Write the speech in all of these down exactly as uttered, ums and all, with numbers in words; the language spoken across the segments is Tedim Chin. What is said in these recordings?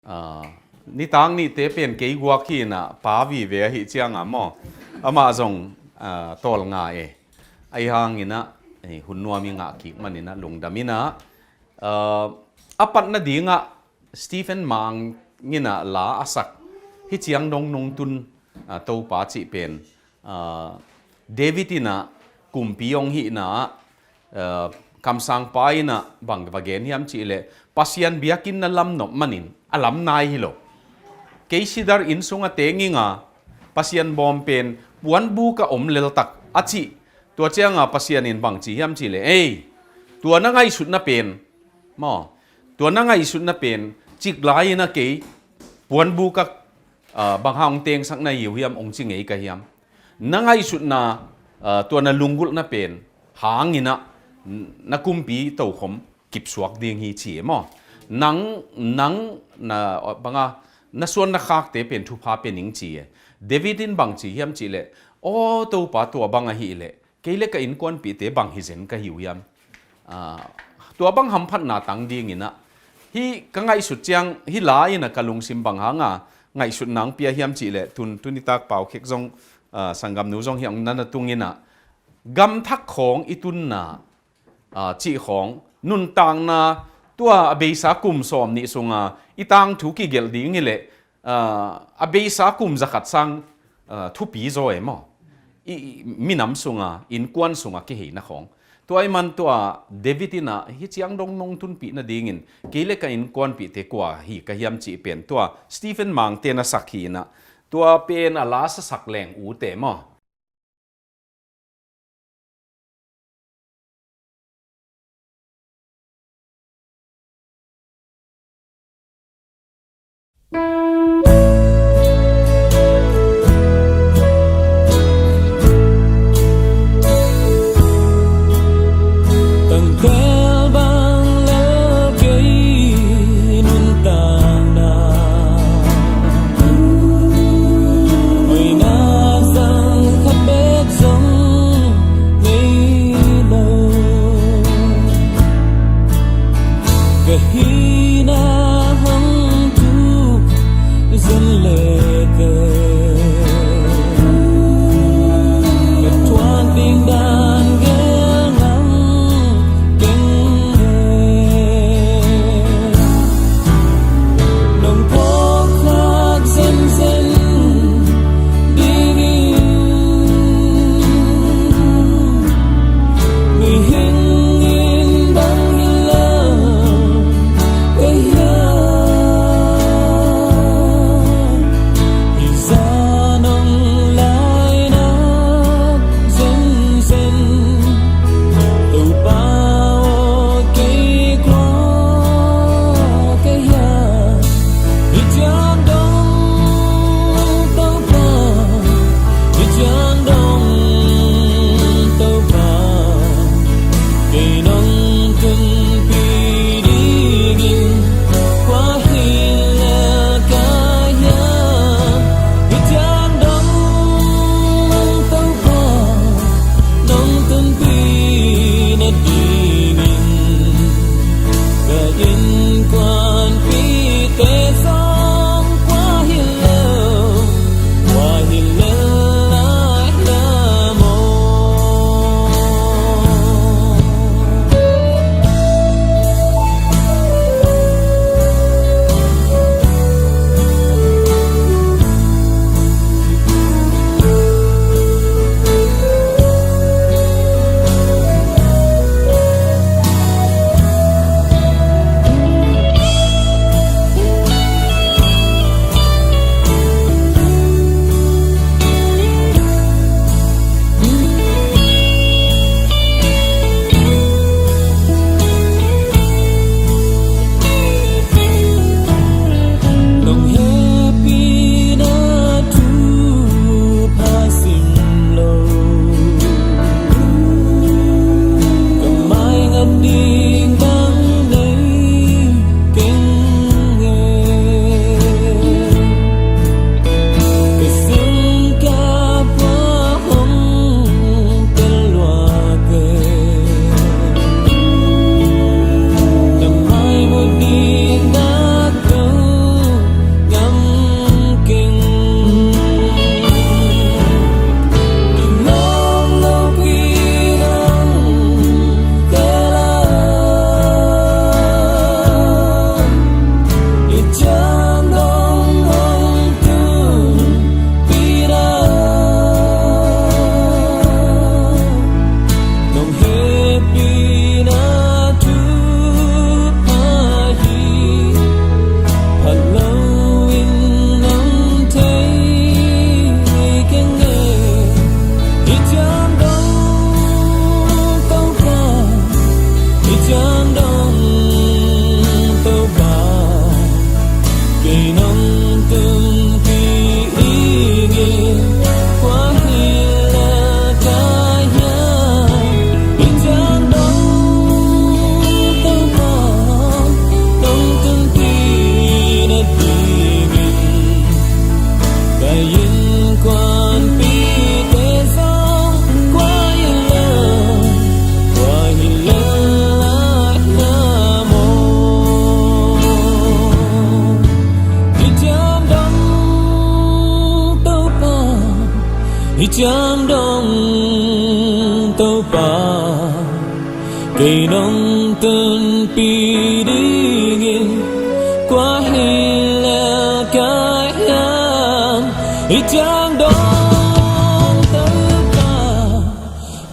Ah, nitak nihte pen kei guak hi inah pa vive ahi cianga maw. Amah zong, ah, tawlnga e. Ahi hanginah, eh, hun nuam i ngah kik maninah lungdam inah, ah, a pat nadingah Stephen Mang inah la a sak hi ciang dong nungtun, ah, Topa cih pen, ah, David inah kumpi hong hihna ah, eh, kamsangpa inah bang va gen hiam cihleh Pasian biakinn na lam nop manin a lam nai hi lo. Kei sidar inn sung a teng inga Pasian bawm pen puanbuk a om leltak a cih. Tua cianga Pasian in bang ci hiam cihleh, ei, tua na ngaihsutna pen maw, tua na ngaihsutna pen ciklai inah kei puanbuk a, ah, bang hang hong tengsak na hi uh hiam, hong ci ngei ka hiam? Na ngaihsutna, ah, tua na lunggulhna pen hanginah na kumpi tokhom kipsuak ding hi ci e maw. Nang, nang na banga na suan na khakte pen thupha pe ning ci e. David in bang ci hiam cihleh, aw Topa, tua bang ahihleh kei le ka innkuanpihte bang hi zen ka hi uh hiam? Ah, tua bang hamphatna tang dinginah hih ka ngaihsut ciang hih la inah ka lungsim bang hanga ngaihsut nang pia hiam cihleh tun, tunitak pau khek zong, ah, sanggamnu zong hiang nana tunginah gamthak khawng i tunna, ah, cih khawng nuntakna tua a beisa kum sawm nih sunga i tangthu kigelh ding hileh, ah, a beisa kum zakhat sang, ah, thupi zaw e maw. I, i minam sunga, innkuan sunga kiheina khawng. Tua i man tua David inah hi ciang dong nong tunpih nadingin kei le ka innkuanpihte kua hi ka hiam cih pen tua Stephen Mangte na sak hi inah tua pen a la sasak leng ute maw. Tangkhel bang lel kei nuntakna, hoihna sang Nong tunpih dingin kua hi lel ka hiam? Hih ciang dong Topa, nong tunpih nadingin ka innkuanpihte zong kua hi lel, kua hi lel lai hiam aw? Hih ciang dong Topa, hih ciang dong Topa, kei nong tunpih dingin kua hi lel ka hiam? Hih ciang dong Topa,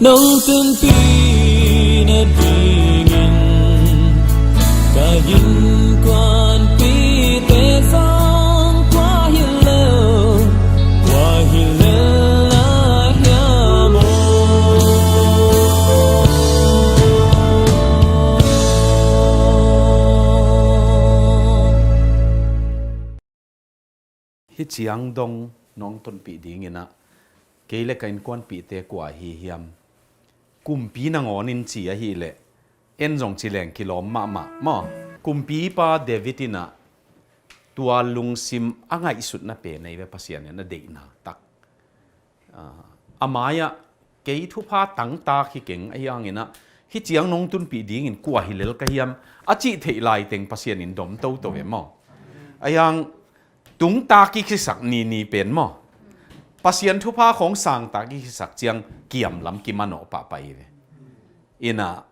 nong tunpih nadingin ka innkuanpihte zong kua hi lel, kua hi lel lai hiam aw? Hih ciang dong nong tunpih dingin ah kei le ka innkuanpihte kua hi hiam? Kumpi nangawnin ci ahileh en zong ci leng kilawm mahmah maw? Kumpipa David in ah tua lungsim a ngaihsutna pen ei ve, Pasian in a deihna tak. Ah, a mai-ah kei thupha tangtak hi keng, ahi hangin ah hih ciang nong tunpih dingin kua hi lel ka hiam a cih theih laiteng Pasian in dom toto ve maw? Ahi hang tungtak i kisak nini pen maw, Pasian thupha khawng sangtak i kisak ciang kiamlam kimanawh pahpah hi ve. In ah,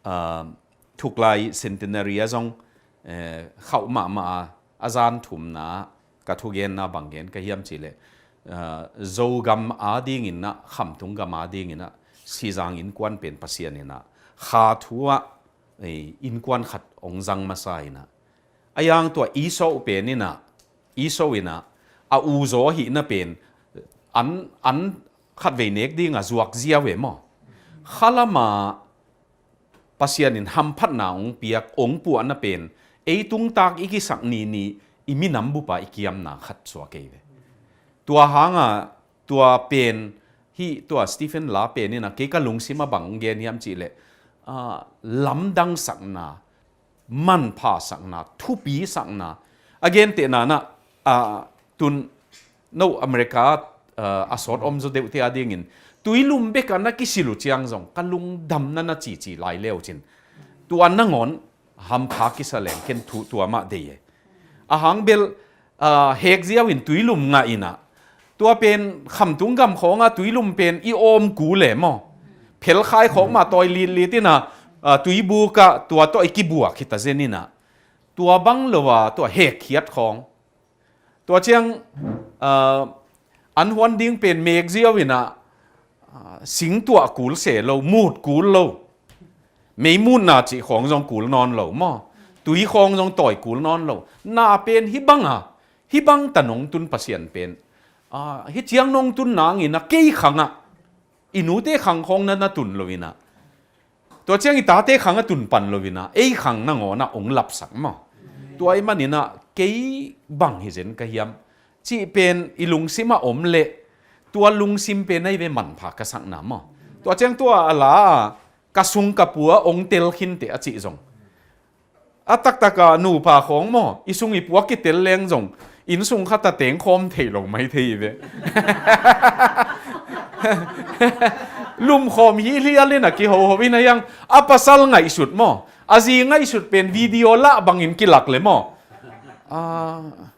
ah, thuklai centenary ah zong, eh, khauh mahmah a, a zan thumna ka thugenna bang gen ka hiam cihleh, ah, Zogam adingin ah, Khamtung gam adingin ah Sizang innkuan pen Pasian in ah kha thu ah, eh, innkuan khat hong zang masa in ah, ahi hang tua Esau pen in ah, Esau in ah a u zaw ahihna pen an, an khatvei nek ding a zuak ziau e maw? Khalam ah Pasian in hamphatna hong piak, hong puahna pen ei tungtak i kisak nini i minam bup ah i kiamna khat suak ei ve. Tua hang ah tua pen, hih tua Stephen la pen in ah kei ka lungsim ah bang hong gen hiam cihleh, ah, lamdangsakna, manphasakna, thupisakna. A gentehna in ah, ah, tun no America, ah, a sawt om zaw deuhte adingin tuilum bek ah na kisil uh ciang zong ka lungdamna na cici lai le uh cin, tua nangawn hampha kisa leng ken thu tua mah dei e. A hang bel, ah, hek ziau in tuilum ngah in ah, tua pen Khamtung gam khawng ah tuilum pen i awm kul e maw? Phelkhai khawng mah tawi litlit in ah, ah, tuibuk ah tua tawh i kibuak hi ta zen in ah, tua bang lo a tua hekkhiat khawng. Tua ciang, ah, an huan ding pen mek ziau in ah, ah, sing tuah kul se lo, mut kul lo. Meimutna cih khawng zong kul nawn lo maw? Tui khawng zong tawi kul nawn lo. Na pen hih bang a, hih bang ta nong tun Pasian pen, ah, hih ciang nong tun nangin ah kei khang ah, i nute khang khawng na na tun lo in ah, tua ciang i tate khang a tun pan lo in ah ei khang nangawn ah hong lapsak maw? Tua ahih manin ah kei bang hi zen ka hiam cih pen i lungsim ah om leh, tua lungsim pen ahi ve manpha ka sakna maw? Tua ciang tua a la ah ka sung ka pua hong tel khinteh a cih zong, a taktak a nupa khawng maw, i sung i pua kitel leng zong inn sung khat a teng khawm thei lo mai thei hi ve. Lumkhawm hi hlial in a kihoho in a, hiang a pasal ngaihsut maw, a zi ngaihsut pen video lah bangin kilak le maw? Ah,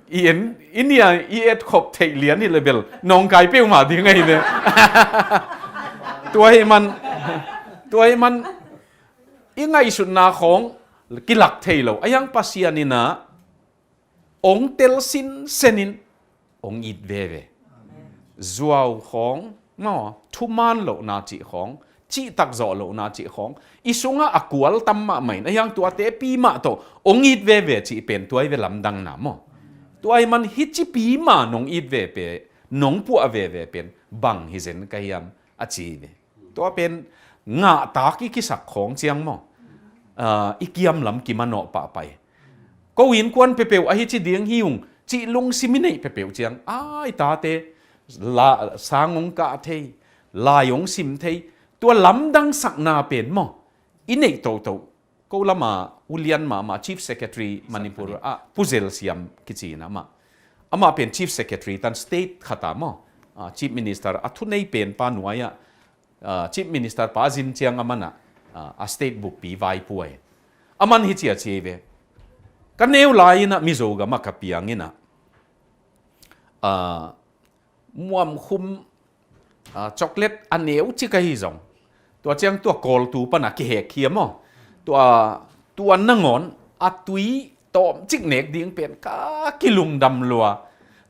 i en, i nia i etkhop theih lian hi le bel nawngkai peuhmah ding ahi ve. Tua hi man, tua hi man, i ngaihsutna khawng kilak thei lo. A hiang Pasian in ah hong tel sinsen in hong it veve. Zuau khawng maw, thuman lohna cih khawng, cihtak zawh lohna cih khawng, i sungah a kual tam mahmah in, a hiang tuate pi mah tawh hong it veve cih pen tua hi ve lamdangna maw? Tua hi man hih ci pi mah nong it ve pen, nong puah veve pen bang hi zen ka hiam a ci hi ve. Tua pen ngahtak i kisak khawng ciang maw, ah, i kiamlam kimanawh pahpah hi. ko innkuan peuhpeuh ahi ci ding hi ung cih lungsim i neih peuhpeuh ciang, ai tate, la, sang hong kah thei, lai hong sim thei, tua lamdang sakna pen maw, i neih toto. Ko lama ulian mahmah Chief Secretary Manipur ah Pu Zel Siam kici in amah, amah pen Chief Secretary tan state khat ah maw, ah, Chief Minister a thunei pen pa nuai ah, ah, Chief Minister pa zin ciang aman ah, ah, a state buppi vaipuai. Aman hi cia ci ei ve. Ka neu lai in ah Mizo gam ah ka piang in ah, ah, muamkhum, ah, chocolate a neu cik ahi zong, tua ciang tua kawltu pan a kihek hi a maw. Tua, tua nangawn a tui tawm cik nek ding pen ka kilungdam lua.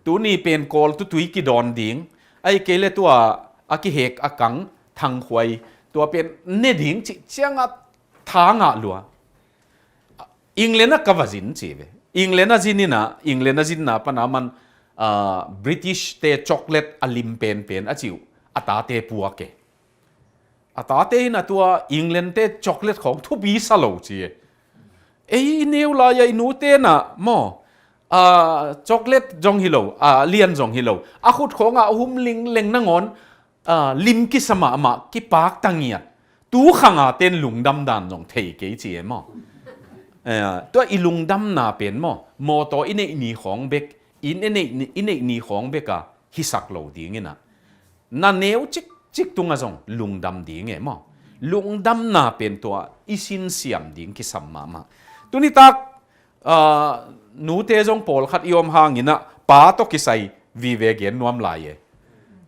Tuni pen kawltu tui kidawn ding, ahih kei le tua a kihek a kang thangkhuai, tua pen ne ding cih ciang a tha ngah lua. England ah ka va zin ci ve. England ah zin in ah, England ah zinna pan a man, ah, British te chocolate a lim penpen a cih uh a tate puak e. A tate in ah tua England te chocolate khawng thupi sa lo ci e. Ei i neu lai ah i nute in ah maw, ah, chocolate zong hi lo, ah, lian zong hi lo, a khut khawng ah hum lingleng nangawn, ah, lim kisa mahmah, kipak ta ngiat. Tu khang a ten lungdam dan zong thei kei ci e maw. Eh, tua i lungdamna pen maw, mawtaw i neih ni khawng bek, inn i neih ni, i neih ni khawng bek a hisak lo ding in ah, na neu cikcik tungah zong lungdam ding e maw. Lungdamna pen tua i sinsiam ding kisam mahmah. Tuni tak, ah, nute zong pawlkhat i om hangin ah pa tawh kisai vive gen nuam lai e.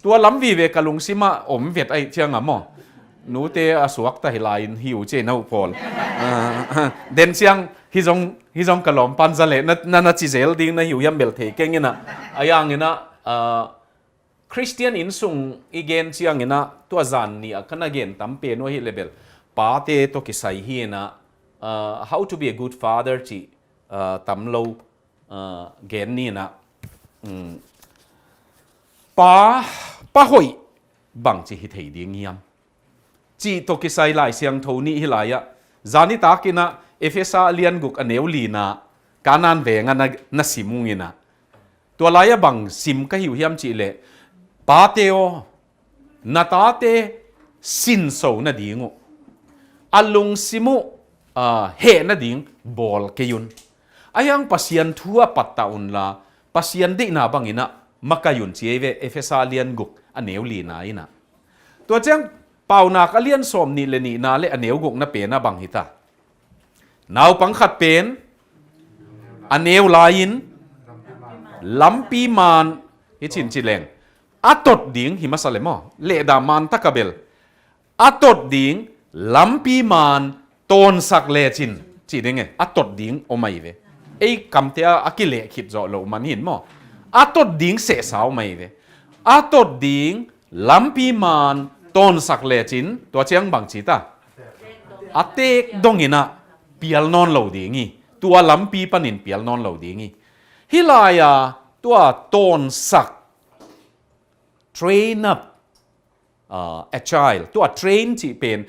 Tua lam vive ka lungsim ah om vet ahih ciang a maw, nute a suakta hi lai-in hi uh ci ei na uh pawl. Ah, den ciang hi zong, hi zong ka lawmpan za leh na, na, na ci zel ding na hi uh hiam bel thei keng in ah. A yang in ah, ah, Khristian inn sung i gen ciangin ah tua zan nih ah ka na gen tam pen uh ahih leh bel pate tawh kisai hi in ah, ah, How to be a Good Father cih, ah, tam lo, ah, gen ni in ah, um, pa, pa hoih bangci hi thei ding hiam cih tawh kisai Lai Siangtho nih hi lai ah, zan i tak in ah Efesa a lian guk a neu lina Kanaan veng ah na, na sim ung in ah, tua lai ah bang sim ka hi uh hiam cih leh, pate aw, na tate sinso nading uh, a lungsim uh, ah, heh nading bawl kei un. A hiang Pasian thu ah pattah unla, Pasian deihna bangin ah makai un ci ei ve, Efesa a lian guk a neu lina in ah. Tua ciang Paunak a lian sawm nih le nihna le a neu gukna pen ah bang hi ta. Naupang khat pen a neu lai-in lampi man hi cin ci leng, a tot ding hi masa le maw, lehdah man tak a bel a tot ding lampi man tawnsak lecin ci ding e, a tot ding om ahi ve. Ei kamte ah a kileh khit zawh loh man hin maw, a tot ding sehsa om ahi ve. A tot ding lampi man tawnsak lecin tua ciang bang ci ta, a teek dongin ah pial nawn lo ding hi. Tua lampi panin pial nawn lo ding hi. Hih lai-a tua tawnsak, train up, ah, a child, tua train cih pen